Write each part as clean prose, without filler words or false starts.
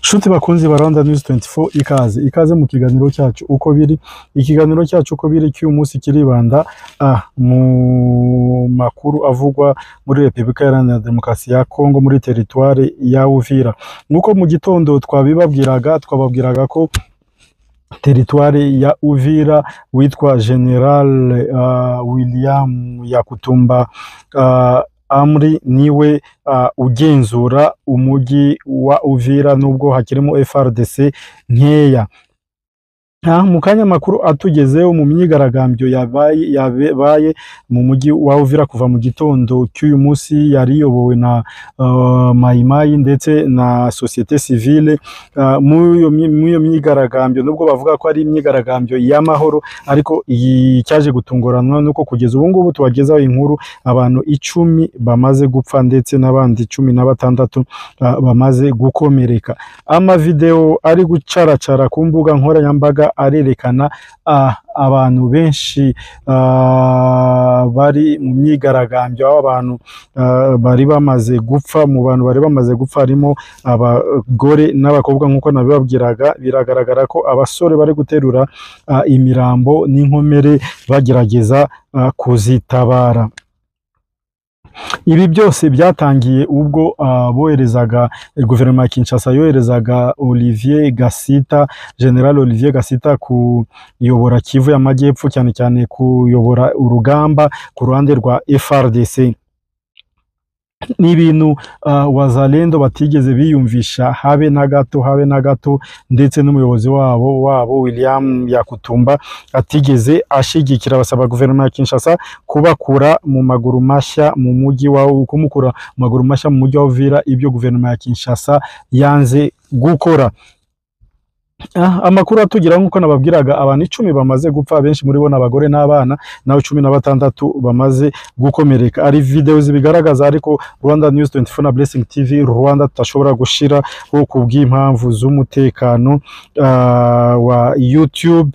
Nshuti bakunzi ba Rwanda News 24, ikaze ikaze mu kiganiro cyacu uko biri. Ikiganiro cyacu uko biri cy'uyu munsi kiribanda mu makuru avugwa muri Repubulika Iharanira Demokarasi ya Kongo, muri teritwari ya Uvira. Nk'uko mu gitondo twabibabwiraga, twababwiraga ko teritwari ya Uvira witwa General William Yakutumba Amri niwe ugenzura umujyi wa Uvira nubwo hakirimo FARDC nkeya. Mu kanya makuru atugezeho mu myigaragambyo yabaye mu mujyi wa Uvira kuva mu gitondo cy'uyu munsi, yari iyobowe na Mayimayi ndetse na société civile. Muri iyo myigaragambyo, nubwo bavuga ko ari imyigaragambyo y'amahoro, ariko iyi cyaje gutunguranwa nuko kugeza ubu ngubu tubagezaho inkuru, abantu 10 bamaze gupfa ndetse n'abandi 16 bamaze gukomereka. Amavideo ari gucaracara ku mbuga nkoranyambaga arerekana abantu benshi bari mu myigaragambyo, aho abantu bari bamaze gupfa. Mu bantu bari bamaze gupfa harimo abagore n'abakobwa nk'uko nabibabwiraga. Biragaragara ko abasore bari guterura imirambo n'inkomere bagerageza kuzitabara. Ibi byose byatangiye ubwo boherezaga, guverinoma ya Kinshasa yoherezaga Olivier Gasita, General Olivier Gasita, kuyobora Kivu y'Amajyepfo, cyane cyane kuyobora urugamba ku ruhande rwa FARDC. Ni ibintu Wazalendo batigeze biyumvisha habe na gato, habe na gato, ndetse n'umuyobozi wabo William Yakutumba atigeze ashigikira. Basaba guverinoma ya Kinshasa kubakura mu maguru mashya mu mujyi wa kumukura mu maguru mashya mu mujyi wa Uvira, ibyo guverinoma ya Kinshasa yanze gukora. Amakuru atugeraho, nk'uko nababwiraga, abantu 10 bamaze gupfa, benshi muri bo ni abagore n'abana, naho 16 bamaze gukomereka. Ari video zibigaragaza, ariko Rwanda News 24 na Blessing TV Rwanda tutashobora gushira ku bw'impamvu z'umutekano wa YouTube.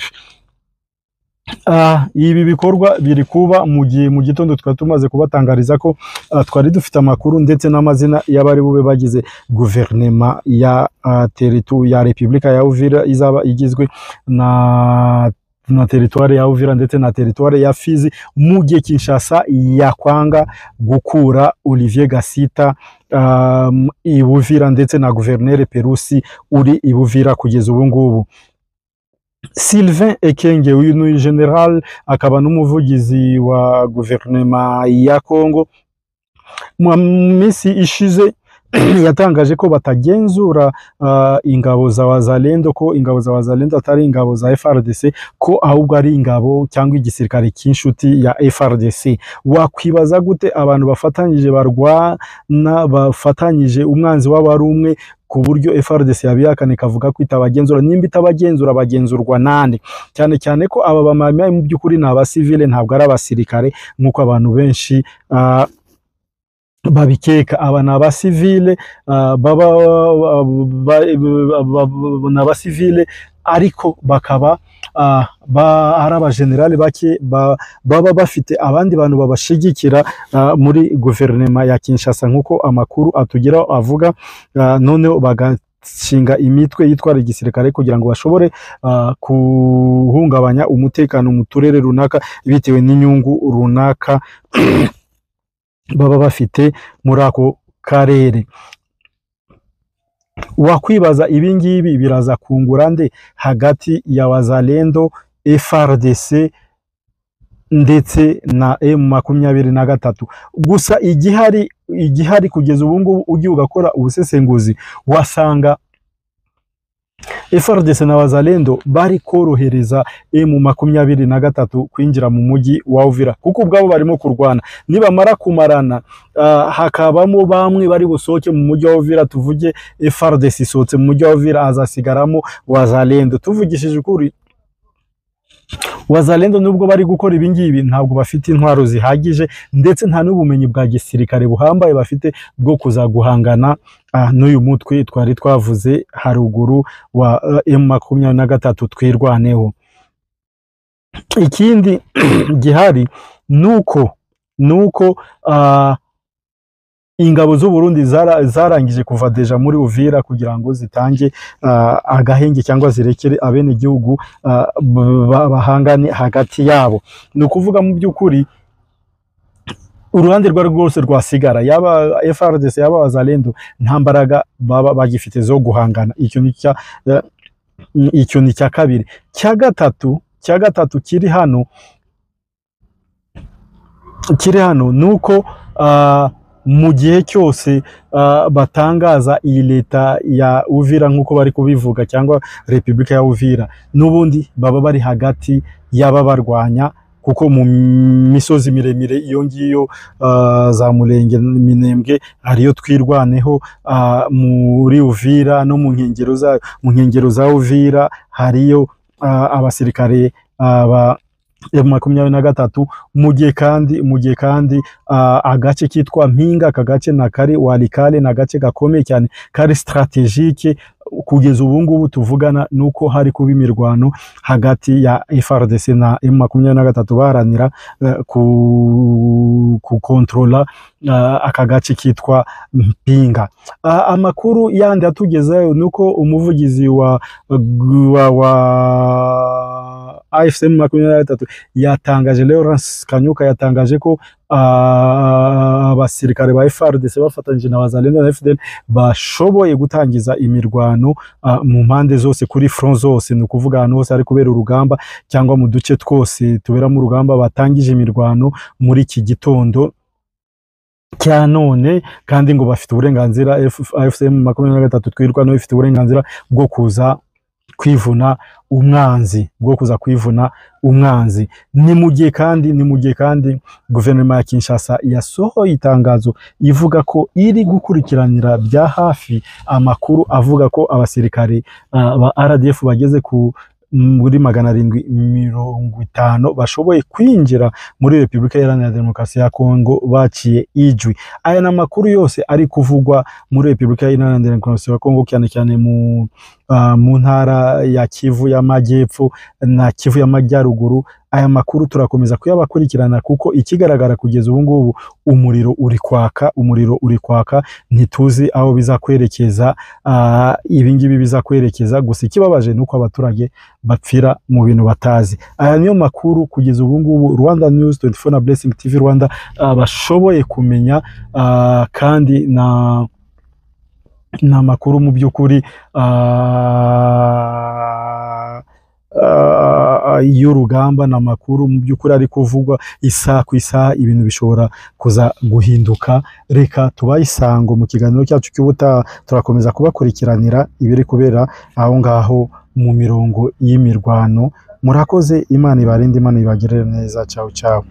Ibi bikorwa biri kuba mu gihe mu gitondo twari tumaze kubatangariza ko twari dufite amakuru ndetse n'amazina y'abari bube bagize guverinema ya ya Repubulika ya Uvira, izaba igizwe na teritwari ya Uvira ndetse na teritwari ya Fizi, mu gihe Kinshasa yakwanga gukura Olivier Gasita i Uvira ndetse na guverineri Perusi uri i Uvira kugeza ubu ngubu. Sylvain Ekenge, uyu ni general akaba n'umuvugizi wa guverinoma ya Kongo, mu minsi ishize yatangaje ko batagenzura ingabo za Wazalendo, ko ingabo za Wazalendo atari ingabo za FARDC, ko ahubwo ari ingabo cyangwa igisirikare cy'inshuti ya FARDC. Wakwibaza gute abantu bafatanyije barwana, bafatanyije, umwanzi wabo ari umwe, ku buryo FARDC yabihakana ikavuga ko itabagenzura? Nimba itabagenzura, bagenzurwa nande? Cyane cyane ko aba bamamaye mu by'ukuri ni abasivile, ntabwo ari abasirikare nk'uko abantu benshi babikeka. Aba ni abasivile, baba ni abasivile, ariko bakaba ari abajenerali bake baba bafite abandi bantu babashigikira muri guverinoma ya Kinshasa, nk'uko amakuru atugeraho avuga. Noneho bagashinga imitwe yitwara igisirikare kugira ngo bashobore guhungabanya umutekano mu turere runaka, bitewe n'inyungu runaka baba bafite muri ako karere. Wakwibaza, ibi ngibi biraza kungura nde hagati ya Wazalendo, FARDC ndetse na M23? Gusa igihari kugeza ubu ngubu, ugiye ugakora ubusesenguzi, wasanga FARDC na Wazalendo bari korohereza M23 kwinjira mu mujyi wa Uvira, kuko ubwabo barimo kurwana. Nibamara kumarana, hakabamo bamwe bari busohoke mu mujyi wa Uvira, tuvuge FARDC isohotse mu mujyi wa Uvira, hazasigaramo Wazalendo. Tuvugishije ukuri, Wazalendo nubwo bari gukora ibi ngibi, ntabwo bafite intwaro zihagije, ndetse nta n'ubumenyi bwa gisirikare buhambaye bafite bwo kuza guhangana n'uyu mutwe twari twavuze haruguru wa M23 Twirwaneho. Ikindi gihari nuko Ingabo z'u Burundi zarangije kuva déjà muri Uvira kugira ngo zitange agahenge cyangwa zirekere abene gihugu bahangane hagati yabo. Ni ukuvuga mu by'ukuri uruhande rwari rwose rwasigara, yaba FARDC yaba Wazalendo, nta mbaraga baba bagifite zo guhangana. Icyo ni cya kabiri. Cya gatatu kiri hano nuko mu gihe cyose batangaza iyi leta ya Uvira nk'uko bari kubivuga, cyangwa Repubulika ya Uvira, n'ubundi baba bari hagati y'ababarwanya, kuko mu misozi miremire iyo ngiyo za Murenge, Minembwe, hariyo Twirwaneho, muri Uvira no mu nkengero za Uvira hariyo abasirikare ba M23. Mu gihe kandi agace kitwa Mpinga, aka gace na kari Walikale, ni agace gakomeye cyane kari stratégique. Kugeza ubu ngubu tuvugana nuko hari kuba imirwano hagati ya FARDC na M23 baharanira ku contrôler aka gace kitwa Mpinga. Amakuru yandi atugezayo nuko umuvugizi wa AFC M23 yatangaje, Lawrence Kanyuka, yatangaje ko abasirikare ba FARDC bafatanyije na Wazalendo na FDL bashoboye gutangiza imirwano mu mpande zose, kuri front zose. Ni ukuvuga ahantu hose hari kubera urugamba cyangwa mu duce twose tuberamo urugamba, batangije imirwano muri iki gitondo cya none. Kandi ngo bafite uburenganzira, AFC M23 Twirwaneho ifite uburenganzira bwo kuza kwivuna umwanzi, bwo kuza kwivuna umwanzi. Ni mu gihe kandi guverinoma ya Kinshasa yasohoye itangazo ivuga ko iri gukurikiranira bya hafi amakuru avuga ko abasirikare ba RDF bageze ku muri 750 bashoboye kwinjira muri Repubulika Iharanira Demokarasi ya Kongo baciye Ijwi. Aya ni amakuru yose ari kuvugwa muri Repubulika Iharanira Demokarasi ya Kongo, cyane cyane mu ntara ya Kivu y'Amajyepfo na Kivu y'Amajyaruguru. Aya makuru turakomeza kuyabakurikirana, kuko ikigaragara kugeza ubu ngubu umuriro uri kwaka, umuriro uri kwaka. Ntituzi aho bizakwerekeza, ibi ngibi bizakwerekeza. Gusa ikibabaje ni uko abaturage bapfira mu bintu batazi. Aya niyo makuru kugeza ubu ngubu Rwanda News 24 na Blessing TV Rwanda bashoboye kumenya, kandi na ni amakuru mu by'ukuri y'urugamba, ni amakuru mu by'ukuri ari kuvugwa isaha ku isaha. Ibintu bishobora kuza guhinduka. Reka tubaye isango mu kiganiro cyacu cy'ubutaha, turakomeza kubakurikiranira ibiri kubera aho ngaho mu mirongo y'imirwano. Murakoze, Imana ibarinde, Imana ibagirire neza. Ciao ciao.